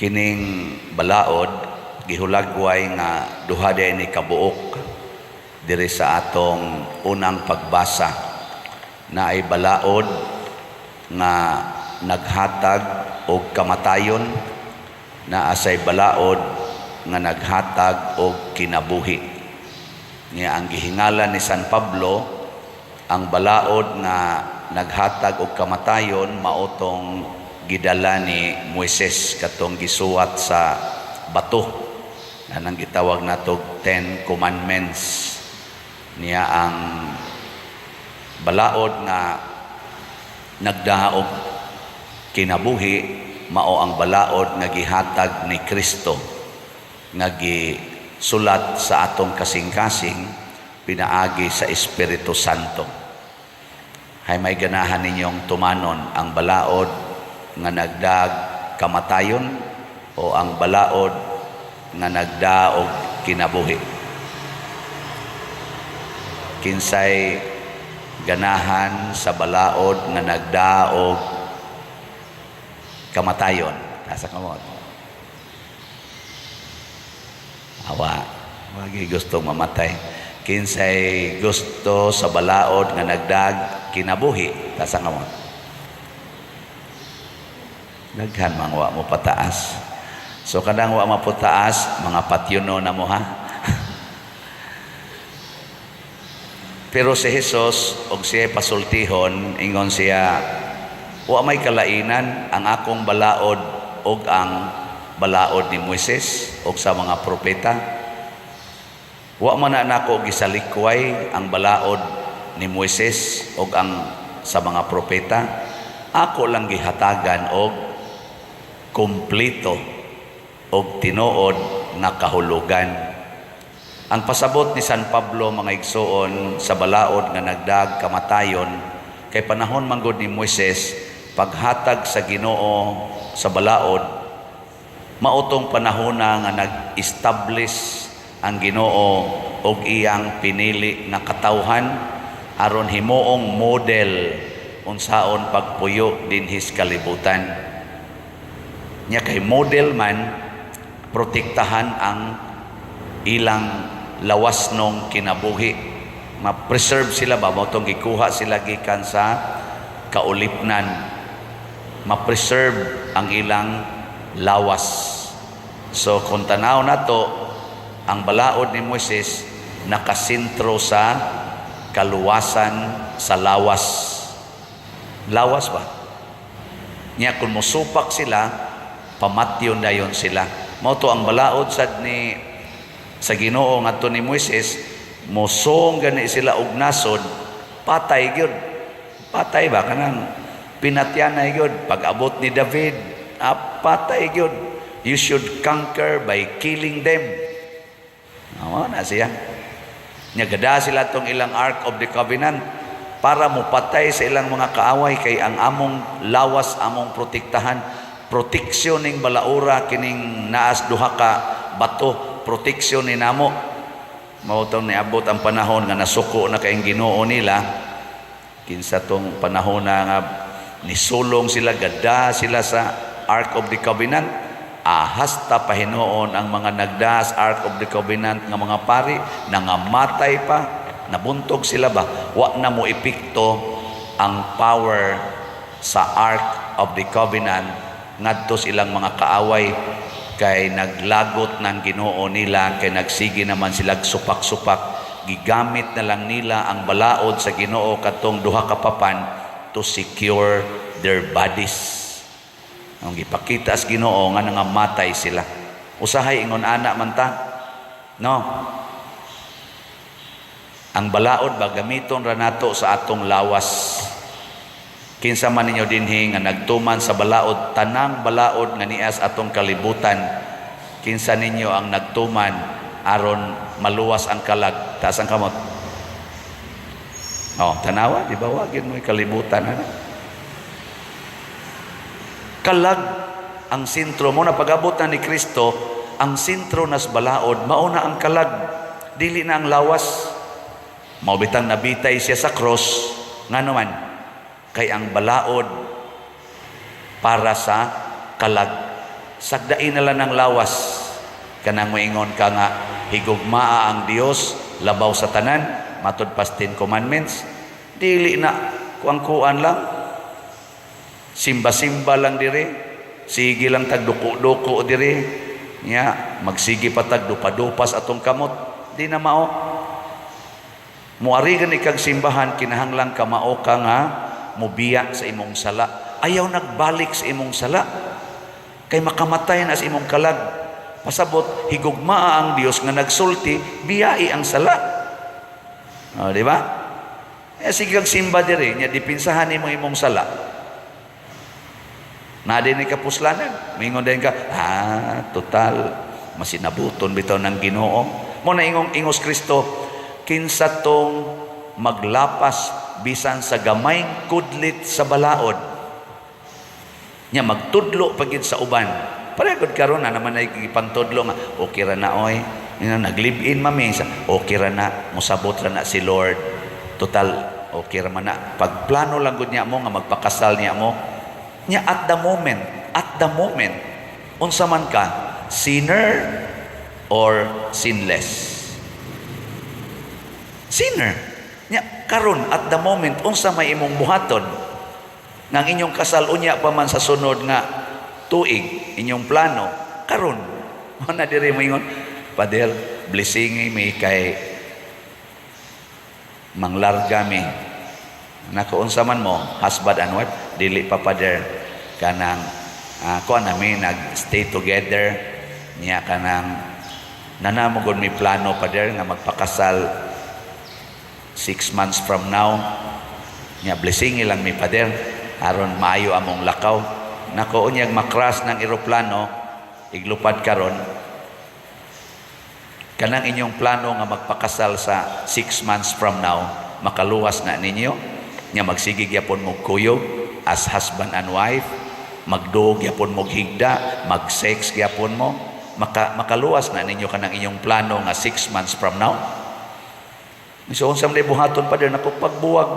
Kining balaod gihulagway nga duha diay ni kabuok diri sa atong unang pagbasa, naay balaod nga naghatag og kamatayon, naa say balaod nga naghatag og kinabuhi. Nga ang gihingalan ni San Pablo, ang balaod nga naghatag og kamatayon mao tong gidala ni Moises, katong gisuwat sa bato anang gitawag nato Ten Commandments. Niya ang balaod nga nagdaog kinabuhi mao ang balaod nga gihatag ni Kristo nga gisulat sa atong kasing-kasing pinaagi sa Espiritu Santo. Hay may ganahan ninyong tumanon, ang balaod nga nagdag kamatayon o ang balaod nga nagdaog kinabuhi? Kinsay ganahan sa balaod nga nagdaog kamatayon? Taas kamot. Awa, wagi gustong mamatay. Kinsay gusto sa balaod nga nagdag kinabuhi? Taas kamot. Daghan mang wa mo pataas. So kanang wa maputaas, mga patyuno na mo, ha. Pero si Jesus og siya pasultihon, ingon siya, "Wa may kalainan ang akong balaod og ang balaod ni Moises og sa mga propeta. Wa man na nako gisalikway ang balaod ni Moises og ang sa mga propeta. Ako lang gihatagan og kumpleto og tinuod nga kahulugan." Ang pasabot ni San Pablo, mga igsuon, sa balaod nga nagdag kamatayon, kay panahon manggod ni Moises, paghatag sa Ginoo sa balaod, mao tong panahon na nga nag-establish ang Ginoo og iyang pinili nga katawhan aron himuong model unsaon pagpuyo dinhis kalibutan. Nya kay model man, protektahan ang ilang lawas nung kinabuhi. Ma-preserve sila ba, mao tong gikuha sila gikan sa kaulipnan. Ma-preserve ang ilang lawas. So kung tanaw nato, ang balaod ni Moises nakasentro sa kaluwasan sa lawas. Lawas ba? Nya kung musupak sila, pamatyon dayon sila. Mao to ang balaod sad ni sa Ginoo ngadto ni Moises, mosong gani sila og nasod, patay gyud. Patay ba, kanang pinatyanay gyud. Pag abot ni David, patay gyud. You should conquer by killing them. Mao na siya. Nya gada sila tong ilang Ark of the Covenant para mopatay sa ilang mga kaaway, kay ang among lawas among protektahan. Proteksyon ning balaura, kining naas duha ka bato, proteksyon ni namo. Mao tong niabot ang panahon nga nasuko na kay Ginoo nila. Kinsa tong panahon na nga nisulong sila, gada sila sa Ark of the Covenant, ahas ta pahinuon ang mga nagdas Ark of the Covenant nga mga pari, nangamatay pa, nabuntog sila ba. Wa na mo epekto ang power sa Ark of the Covenant ngadto sa ilang mga kaaway, kay naglagot ng Ginoo nila, kay nagsige naman sila supak-supak. Gigamit na lang nila ang balaod sa Ginoo, katong duha ka papan, to secure their bodies. Ang gipakita sa Ginoo nga nangamatay sila. Usahay ingon ana man ta, no? Ang balaod ba, gamiton ra nato sa atong lawas. Kinsa man ninyo dinhi nga nagtuman sa balaod, tanang balaod nga nias atong kalibutan, kinsa ninyo ang nagtuman aron maluwas ang kalag? Taas ang kamot. Oh, tanawa, di ba, wa gyud mo'y kalibutan ana. Kalag ang sentro mo na pag-abot na ni Kristo, ang sentro nas balaod mao na ang kalag, dili na ang lawas. Mao bitang nabitay siya sa cross, ngano man? Kay ang balaod para sa kalag. Sagdain na lang ng lawas. Kanang moingon ka nga higugmaa ang Dios labaw sa tanan, matud pas Ten Commandments. Dili na kuang-kuan lang. Simba-simba lang dire. Sige lang tag duko-duko dire. Nya, magsige pa tag dupa-dupas atong kamot. Di na mao. Muari gani kag simbahan, kinahanglan ka mao ka nga mubiya sa imong sala. Ayaw nagbalik sa imong sala. Kay makamatay na sa imong kalag. Pasabot, higugmaa ang Dios nga nagsulti, biyai ang sala. O, di ba? Eh, sige kag simba dire, nya dipinsahan nimo imong sala. Na din ni kapuslanan. Mingon din ka, "Ah, total, masinabuton bitaw ng Ginoo." Mo na ingong ingos Kristo, kinsa tong maglapas bisan sa gamayng kudlit sa balaod. Nya magtudlo pagid sa uban. Pareho karon na naman ay gipantudlo nga okay ra na oy. Nga nag-live-in mami sa okay ra na, mosabot ra na si Lord. Total okay ra man na. Pagplano lang gud niya mo nga magpakasal niya mo. Nya at the moment, unsa man ka, sinner or sinless? Sinner. Nya karon at the moment, unsa may imong buhaton? Nga ang inyong kasal unya pa man sa sunod nga tuig, inyong plano karon. Mo na diri moingon, "Pader, blessingi mi kay manglarga mi." Nako, unsa man mo, husband and wife? "Dili pa, Pader, kanang kuan nami, nag-stay together niya, kanang nanamo gud mi plano, Pader, nga magpakasal 6 months from now. Nya blessingi lang mi, Pader, aron maayo among lakaw." Nako, unyag makras ng eroplano, iglupad karon, kanang inyong plano nga magpakasal sa 6 months from now, makaluwas na ninyo? Nga magsige gyapon mo kuyog as husband and wife, magduog gyapon mo higda, mag-sex gyapon mo, makaluwas na ninyo kanang inyong plano nga 6 months from now? So unsa man buhaton, Pader? Nako, pagbuwag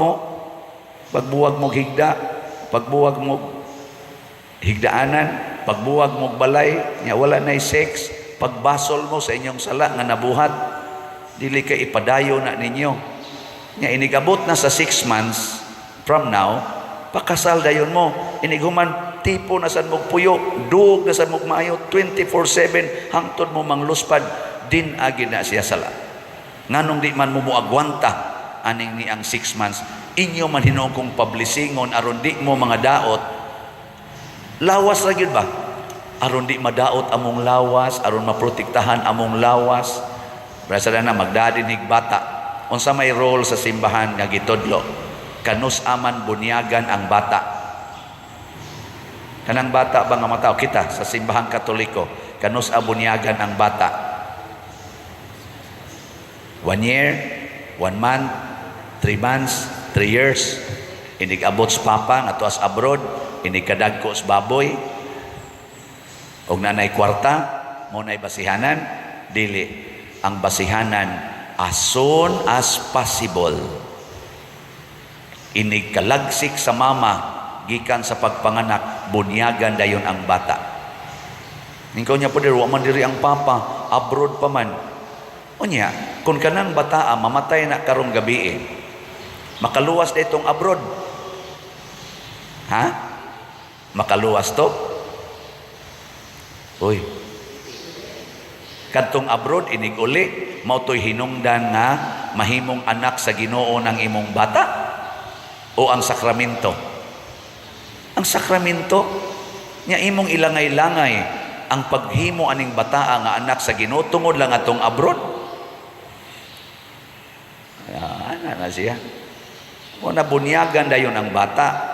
mo higda, pagbuwag mo higdaanan, pagbuwag mo balay, nya wala nay sex, pagbasol mo sa inyong sala nga nabuhat, dili kay ipadayo na ninyo. Nya inigabot na sa 6 months from now, pakasal dayon mo, inighuman tipo na sad mo puyo, duog na sad mo maayo 24/7 hangtod mo mangluspad, din agi na siya sala. Nganong di man mo moagwanta aning ni ang 6 months? Inyo man hinuon kong pablesingon aron di mo mga daot lawas ra gyud ba, aron di madaot among lawas, aron maprotektahan among lawas. Brasa na magdadin bata, unsa may role sa simbahan nga gitudlo? Kanus aman bunyagan ang bata? Kanang bata ba nga matao kita sa Simbahang Katoliko, kanus a bunyagan ang bata? 1 year, 1 month, 3 months, 3 years? Inig abot sa papa nga tuas abroad, inig kadagko sa baboy, og nanay kwarta, mo nay basihanan? Dili. Ang basihanan, as soon as possible. Inig kalagsik sa mama gikan sa pagpanganak, bunyagan dayon ang bata. Ningkaw niya po diri, wa man diri ang papa, abroad pa man. Unya, kung kanang bataa mamatay na karong gabi eh, makaluwas na itong abroad? Ha? Makaluwas to? Uy. Kadtong abroad inig uli, mao to'y hinungdan nga mahimong anak sa Ginoo ng imong bata o ang sakramento? Ang sakramento nya imong ilangay-langay ang paghimo aning bataa nga anak sa Ginoo tungod lang atong abroad. Ah, ana na siya. O nabunyagan dayon ang bata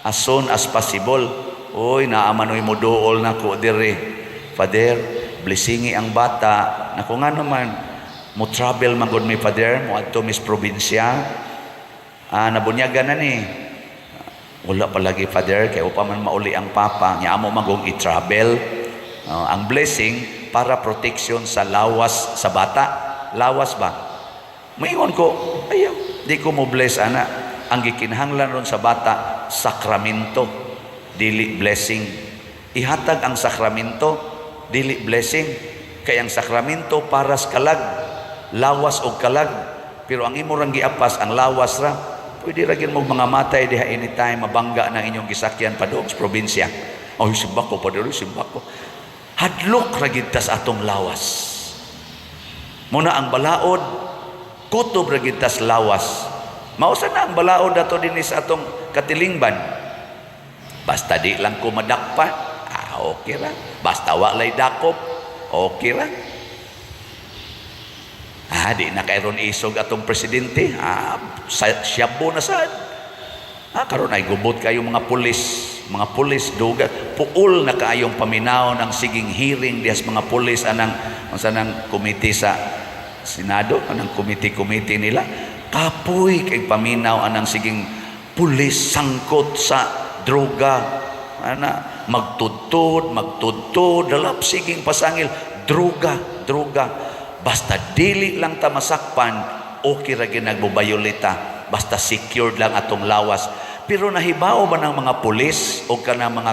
as soon as possible. Uy, naamanoy mo duol na ko dire. "Father, blessingi ang bata." Naku, nga naman, mo travel man gud mi, Father, mo adto mis probinsya. "Ah, nabunyagan na ni?" "Wala pa lagi, Father, kay upa man mauli ang papa, nya amo magong i-travel." Ang blessing para protection sa lawas sa bata. Lawas ba? Maingon ko, ayaw, di ko mo bless ana. Ang gikinahanglan ron sa bata, sakramento, dili blessing. Ihatag ang sakramento, dili blessing. Kay ang sakramento para sa kalag, lawas o kalag. Pero ang imo rang giapas, ang lawas ra, pwede ra gyud mo mga matay diha anytime, mabangga ng inyong gisakyan padung sa probinsya. "Ay, simba ko, padre, simba ko." Hadlok ra gyud ta sa atong lawas. Muna ang balaod, kutob ra gyud tas lawas. Mausa na ang balaod ato dinhi sa atong katilingban. "Basta di lang ko madakpan, ah, okay ra. Basta wa lay dakop, okay ra. Ah, di na kayron isog atong presidente. Ah, sa, siyabo na sad. Ah, karon ay gubot kayo mga pulis, mga pulis duga. Puol na kaayong paminaw ng siging hearing dihas mga pulis anang unsa nang komite sa Senado, anang komite-komite nila. Kapoy kay paminaw anang siging pulis sangkot sa droga. Ana, magtudtod, magtudtod, dalap siging pasangil, droga, droga. Basta dili lang ta masakpan, okay ra gyud nagbubayolita. Basta secured lang atong lawas. Pero nahibaw ba ng mga pulis o kana mga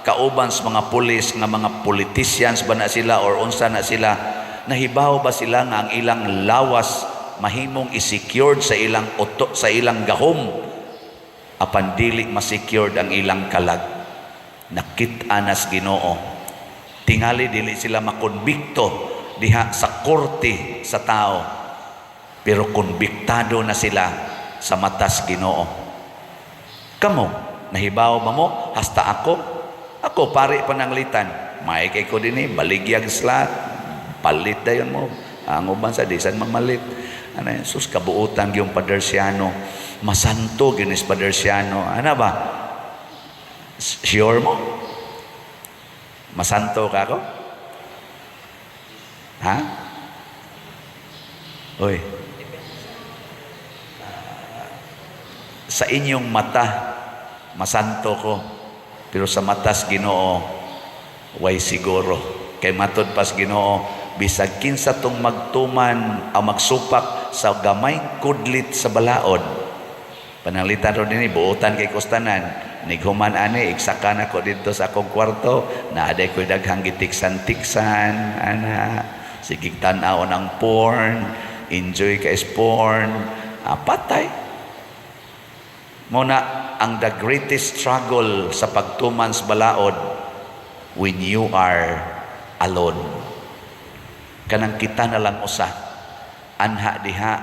kauban sa mga pulis nga mga politicians ba na sila or unsa na sila, nahibaw ba sila nga ang ilang lawas mahimong i-secured sa ilang oto, sa ilang gahom, apan dili ma-secured ang ilang kalag? Nakit-an nas Ginoo. Tingali dili sila makonbikto diha sa korte sa tao, pero konbiktado na sila sa matas Ginoo. Kamo, nahibaw ba mo? Hasta ako, ako pari pananglitan may kay ko dinhi baligyag slot, palit dayon mo. Ang uban sa disan mamalit ano yun, sus, kabuutan yung Padersiano, masanto ginis Padersiano. Ano ba, sure mo masanto ka ko, ha? Oy, sa inyong mata masanto ko, pero sa matas Ginoo way siguro. Kay matod pas Ginoo, bisag kinsa tong magtuman o magsupak sa gamay kudlit sa balaod. Pananglitan ro dinhi buotan kay kustanan nighuman ani, igsaka na ko didto sa akong kwarto, naa day ko daghang gitiksan-tiksan ana, sige tan-aw ng porn, enjoy ka is porn, ah, patay. Muna ang the greatest struggle sa pagtuman sa balaod, when you are alone. Kanang kita na lang usa. Anha diha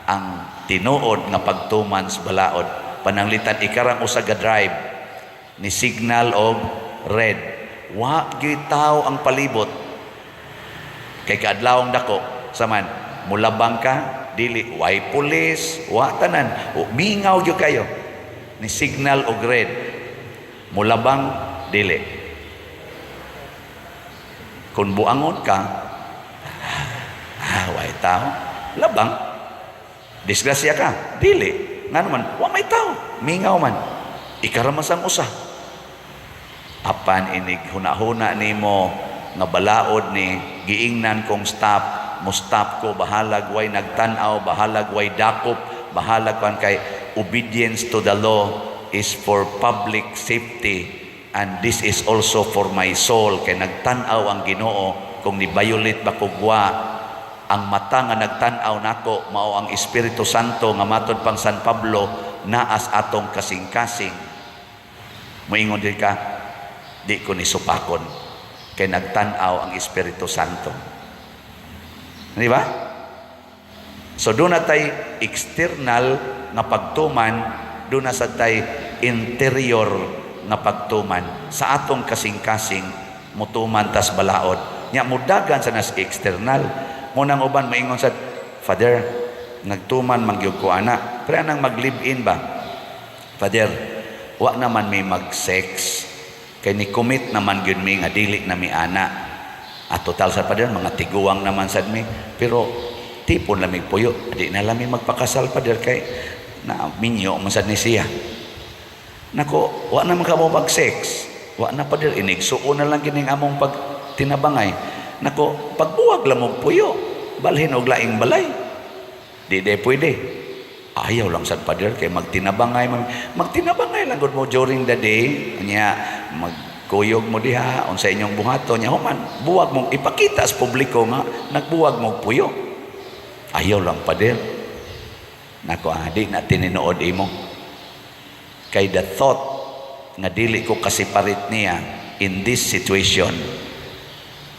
ang tinuod nga pagtuman sa balaod. Pananglitan ikarang usa ga drive ni signal og red. Wa gyud tao ang palibot. Kay kaadlawong dako saman mulabang ka dili, way pulis, wa tanan. O, mingaw gyud kayo. Ni signal og red. Mulabang dili. Kung buangon ka, ah, way tao, labang. Disgrasya ka, dili. Nga naman, wa may tao, mingaw man. Ikaramasang usa. Apan inig huna-huna nimo nga balaod ni giingnan kong stop, mo stop ko, bahalag way nagtan-aw, bahalag way dakop, bahalag kan, kay obedience to the law is for public safety and this is also for my soul, kay nagtan-aw ang Ginoo kung ni-violate ba kog wa. Ang mata nga nagtan-aw nako mao ang Espiritu Santo nga matod pang San Pablo naas atong kasing-kasing. Moingon din ka, "Di ko ni supakon kay nagtan-aw ang Espiritu Santo." Di ba? So doon na tay external nga pagtuman, doon na sa tay interior nga pagtuman. Sa atong kasing-kasing mutuman tas balaod. Nya mudagan sa nas external. Munang uban maingon sa, "Father, nagtuman man gyud ko ana." Pero anang mag-live-in ba? "Father, wa naman may mag-sex. Kay ni commit naman gyud mi nga dili na mi ana. At total sa Father, mga tiguang naman sad mi. Pero tipon lamig puyo. Di na lami magpakasal, Father, kay na minyo man sad ni siya." "Nako, wa naman ka mo mag-sex." "Wa na, Father, inigsuon na lang kining among pag tinabangay." "Nako, pagbuwag lang og puyo, balhin og laing balay." "Di di pwede." "Ayaw lang sad, Father, kay magtinabangay magtinabangay lang gud mo during the day." Nya mag Kuyog mo diha, unsa inyong buhaton nya, human buwag mo, ipakita sa publiko nga nagbuwag mo puyo. Ayaw lang, pader. Nako, di na tinuod imo. Kay the thought nga dili ko ka-separate niya in this situation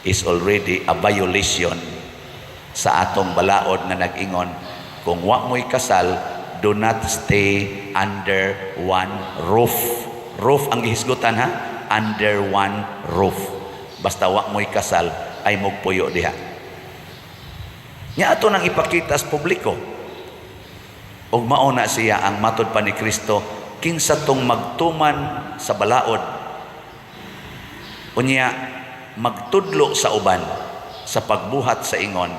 is already a violation sa atong balaod nga nag-ingon, kung wa mo'y kasal, do not stay under one roof. Roof ang gihisgutan, ha, under one roof. Basta wa mo'y kasal, ay magpuyo diha. Nya ato nang ipakita sa publiko. Ug mao na siya ang matod pa ni Kristo, kinsa tong magtuman sa balaod, unya magtudlo sa uban sa pagbuhat sa ingon,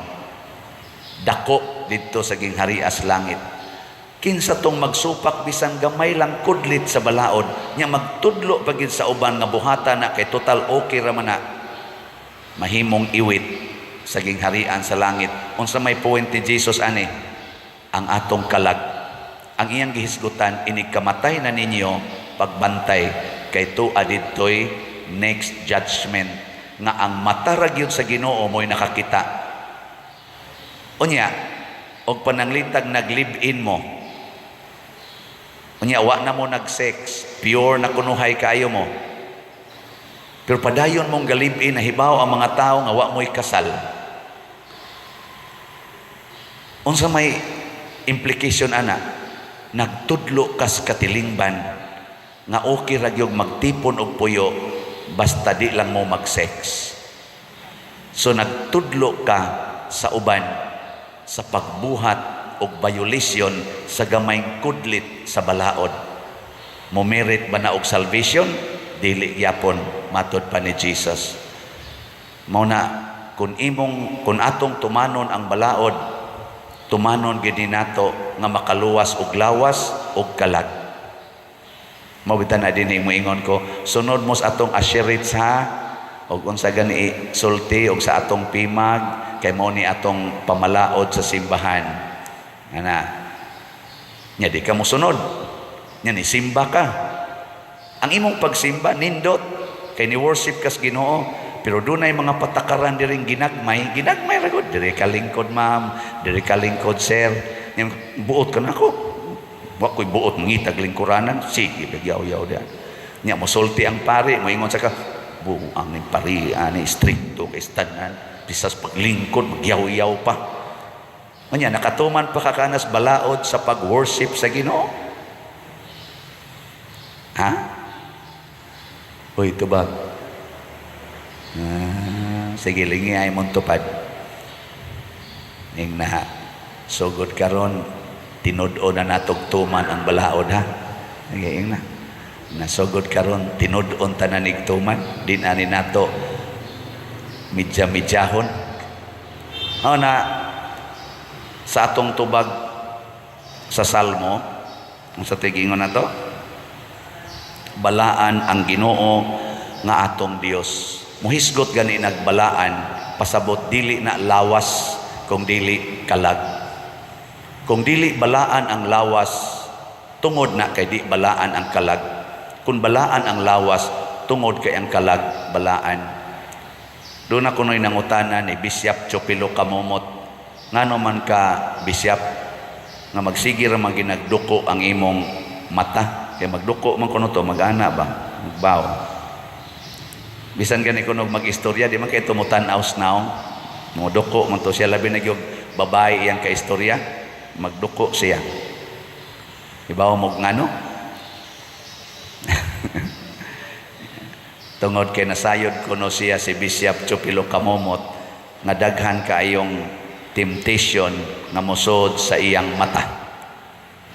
dako didto sa gingharias langit. Kinsa tong magsupak bisan gamay lang kudlit sa balaod, nya magtudlo pa gid sa uban nga buhata na kay total okay ra man na, mahimong iwit sa gingharian sa langit. Unsa may point ni Jesus ani? Ang atong kalag ang iyang gihisgutan. Inig kamatay na ninyo, pagbantay kay tua didtoy next judgment nga ang mata ra gyud sa Ginoo mo'y nakakita. Unya og pananglitag nag-live-in mo, unya wa na mo nag-sex, pure na kunuhay kaayo mo, pero padayon mong ga-live-in, nahibaw ang mga tao nga wa mo'y kasal, unsa may implication ana? Nagtudlo kas katilingban nga okay ra gyud magtipon og puyo basta di lang mo mag-sex. So nagtudlo ka sa uban sa pagbuhat og violation sa gamayng kudlit sa balaod. Mo-merit ba na og salvation? Dili gyapon, matod pa ni Jesus. Mao na kung atong tumanon ang balaod, tumanon gid ni nato nga makaluwas og lawas og kalag. Mao bitan na dinhi moingon ko, sunod mo sa atong asherits, ha, og unsa gani sulti og sa atong pimag, kay mao ni atong pamalaod sa simbahan. Ana. Nya di ka mosunod. Nya ni simba ka. Ang imong pagsimba nindot kay ni worship kas Ginoo, pero dunay mga patakaran diring ginagmay, ginagmay ra gud. Diri ka lingkod, ma'am, diri ka lingkod, sir. Nya buot ka nako. Wa ko'y buot mangitag lingkuranan, sige nagyaw-yaw diha. Nya mosulti ang pari, moingon sa ka, buang ning pari ani, strikto kay tanan, bisas paglingkod magyaw-yaw pa. Unya nakatuman pa ka kanas balaod sa pag-worship sa Ginoo? Ha? Uy, tubag. Ah, sige, lingi ay mong tupad. Ning na, sugod karon, tinud-on na natog tuman ang balaod, ha. Sige, ing na. Nasugod karon, tinud-on tanan ig tuman, di na ni nato midya-midyahon. O na, sa atong tubag sa Salmo, kung sa tigingon na to, balaan ang Ginoo nga atong Dios. Muhisgot gani nagbalaan, pasabot dili na lawas kung dili kalag. Kung dili balaan ang lawas, tungod na kay di balaan ang kalag. Kung balaan ang lawas, tungod kay ang kalag balaan. Doon ako no'y nangutana ni Bishop Chopilo Kamomot, ngano man ka, Bishop, nga magsige ra man ginagduko ang imong mata? Kay magduko man kuno to, mag-ana ba, magbaw. Bisan gani kuno mag-istorya, di man kay tumutan-aw sa naong, moduko man to siya. Labi na gyud babae iyang kaistorya, magduko siya. Ibaw mo ngano? Tungod kay nasayod kuno siya, si Bishop Chupilo Kamomot, nga daghan kaayong temptation nga mosod sa iyang mata.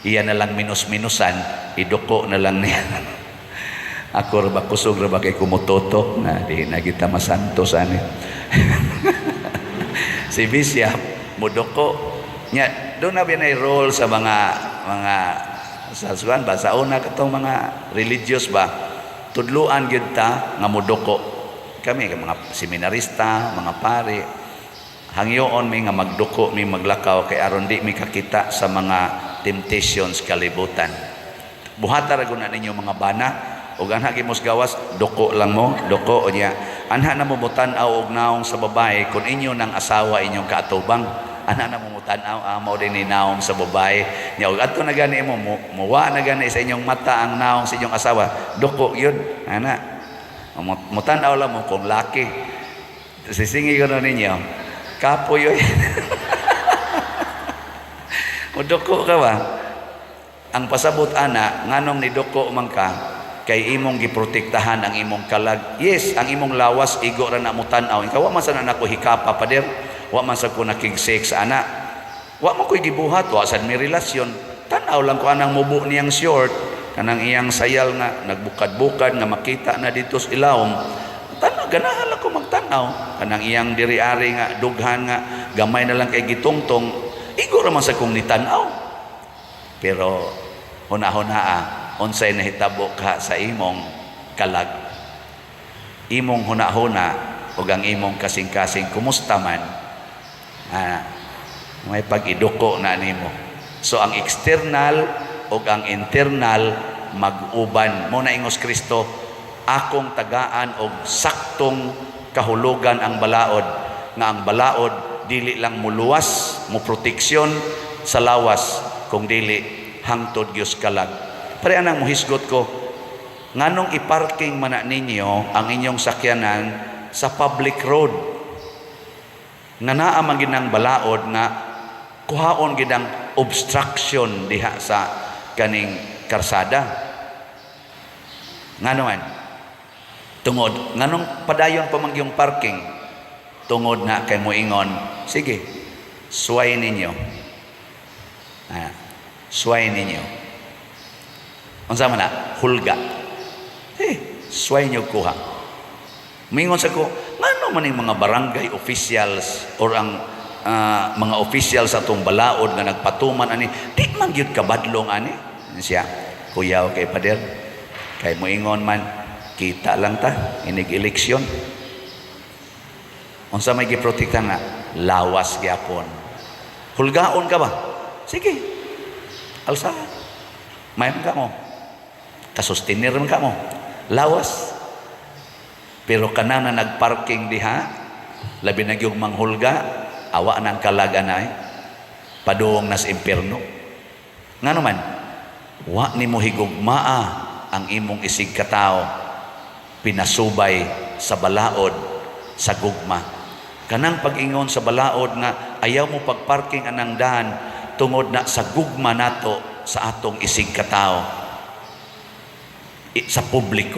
Iya na lang minus-minusan, iduko na lang niya. Ako ra ba, kusog ra ba kay kumutotok na di na kita masantos ani. Si Bishop muduko nya. Doon na binay role sa mga sa suan ba, sa una katong mga religious ba, tudluan gyud ta nga muduko kami. Mga seminarista, mga pari, hangyoon mi nga magduko mi maglakaw kay aron di mi kakita sa mga temptations kalibutan. Buhata ra gud na ninyo, mga bana. Ug anha gyud mos gawas, duko lang mo, duko unya. Anha na mo mutan-aw og naong sa babae kung inyo ng asawa inyong kaatubang. Anha na mo mutan-aw, ah, mao din ni naong sa babae. Nya ug adto na gani mo, muwa na gani sa inyong mata ang naong sa inyong asawa, duko yun. Ana. Mutan-aw lang mo kung laki. Sisingi ko na ninyo. Kapoy yun. Muduko ka ba? Ang pasabot ana, nganong niduko man ka, kay imong giprotektahan ang imong kalag. Yes, ang imong lawas igo ra na mo tan-aw. Ikaw, wa man sa na nako hikapa, pader. Wa man sa ko nakig-sex ana. Wa man ko'y gibuhat, wa sad may relasyon. Tan-aw lang ko anang mubo niyang short, kanang iyang sayal nga nagbukad-bukad nga makita na dito sa ilawom. Tanaw, ganahan lang ko magtanaw. Kanang iyang diri-ari nga dughan nga gamay na lang kay gitungtong, igo ra man sa kong nitanaw. Pero huna-hunaa unsay nahitabo ka sa imong kalag. Imong huna-huna ug ang imong kasing-kasing kumusta man, ah, may pag-iduko na nimo. So ang external ug ang internal mag-uban. Mo na ingos Kristo, akong tagaan og saktong kahulugan ang balaod, nga ang balaod dili lang muluwas, mo proteksyon sa lawas, kung dili hangtod gyud kalag. Pare anang muhisgot ko, nganong iparking man na ninyo ang inyong sakyanan sa public road? Nga naa man gid ang balaod nga kuhaon gid ang obstruction diha sa kaning karsada. Ngano man? Tungod nganong padayon pa man yung parking? Tungod na kay moingon, sige, suway ninyo. Ah, suway ninyo. Unsa man na? Hulga. Eh, suway nyo kuha. Mingon sa ko, ngano man yung mga barangay officials or ang mga officials sa atong balaod nga nagpatuman ani, di man gyud kabadlong ani. Siya, kuyaw kay pader. Kay moingon man, kita lang ta, inig eleksyon. Unsa may giprotekta nga? Lawas gyapon. Hulgaon ka ba? Sige. Alsa. May man ka mo. Kasustenir man ka mo. Lawas. Pero kana na nagparking diha, labi na gyud manghulga, awa nang kalag anay, padung nas impierno. Ngano man, wa nimo higugmaa ang imong isig katao, pinasubay sa balaod sa gugma. Kanang pag-ingon sa balaod nga ayaw mo pagparking anang daan tungod na sa gugma nato sa atong isig katao sa publiko.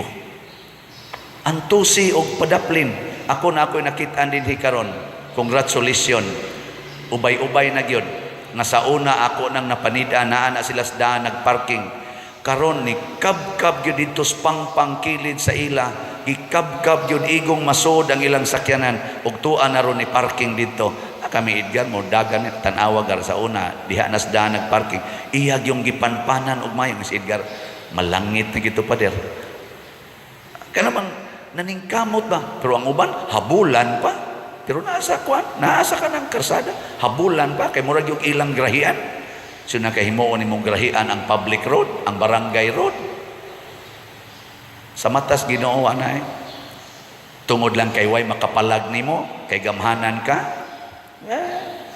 Antusi og padaplin. Ako na ako'y nakit-an dinhi karon. Congratulations. Ubay-ubay na gyud. Nga sa una ako nang napanida naa na sila sa daan nagparking. Karon ni kabkab gyud didto sa pangpang kilid sa ila. Gikabkab gyud igong masod ang ilang sakyanan ug tuwa na ron ni parking didto. Ah, kami Edgar mo dagan tan-awa gar sa una diha nas daan nagparking. Iyag yung gipanpanan og mayo si Edgar, malangit na gito, pader. Kanamang naningkamot ba? Pero ang uban, habulan pa. Pero nasa kwan, nasa ka ng karsada, habulan pa, kay murag yung ilang grahian. So nakahimuon nimong grahian ang public road, ang barangay road. Sa matas Ginoo ana eh. Tungod lang kay way makapalag nimo, kay gamhanan ka. Eh,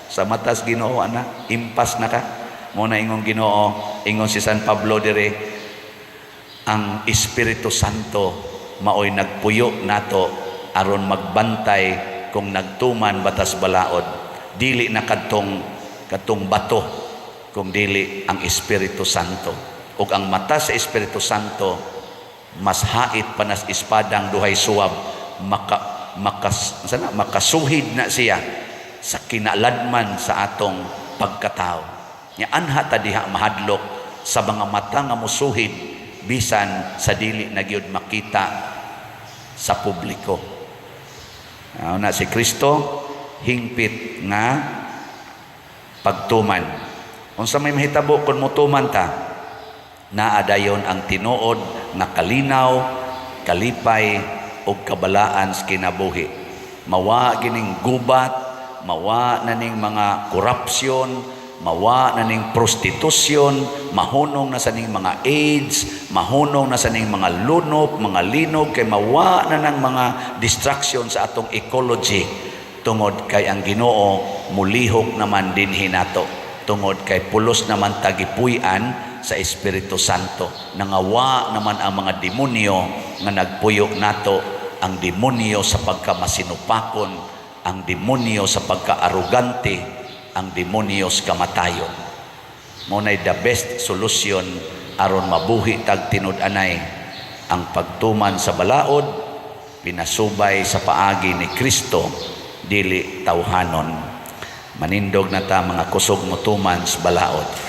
sa matas Ginoo ana, impas na ka. Mo na ingong Ginoo, ingon si San Pablo dire, ang Espiritu Santo maoy nagpuyo nato aron magbantay kung nagtuman batas balaod. Dili na kadtong kadtong bato, kung dili ang Espiritu Santo. Ug ang mata sa Espiritu Santo mas hait pa nas espadang duhay suwab, maka makas sana makasuhid na siya sa kinaladman sa atong pagkatao. Nya anha ta diha mahadlok sa mga mata nga musuhid bisan sa dili na gyud makita sa publiko. Na si Kristo hingpit nga pagtuman. Unsa may mahitabo kung mutuman ta? Naa dayon ang tinuod nga kalinaw, kalipay ug kabalaan sa kinabuhi. Mawa gining gubat, mawa na ning mga korupsyon. mawa na ning prostitution, mahunong na sa ning mga AIDS, mahunong na sa ning mga lunop, mga linog, kay mawa na ng mga destruction sa atong ecology tungod kay ang Ginoo mulihok naman dinhi nato, tungod kay pulos naman ta gipuy-an sa Espiritu Santo. Nangawa naman ang mga demonyo nga nagpuyo nato, ang demonyo sa pagkamasinupakon, ang demonyo sa pagkaarugante, ang demonyo sa kamatayon. Mao nay the best solution aron mabuhi tag tinud-anay, ang pagtuman sa balaod pinasubay sa paagi ni Kristo, dili tawhanon. Manindog na ta, mga kusog motuman sa balaod.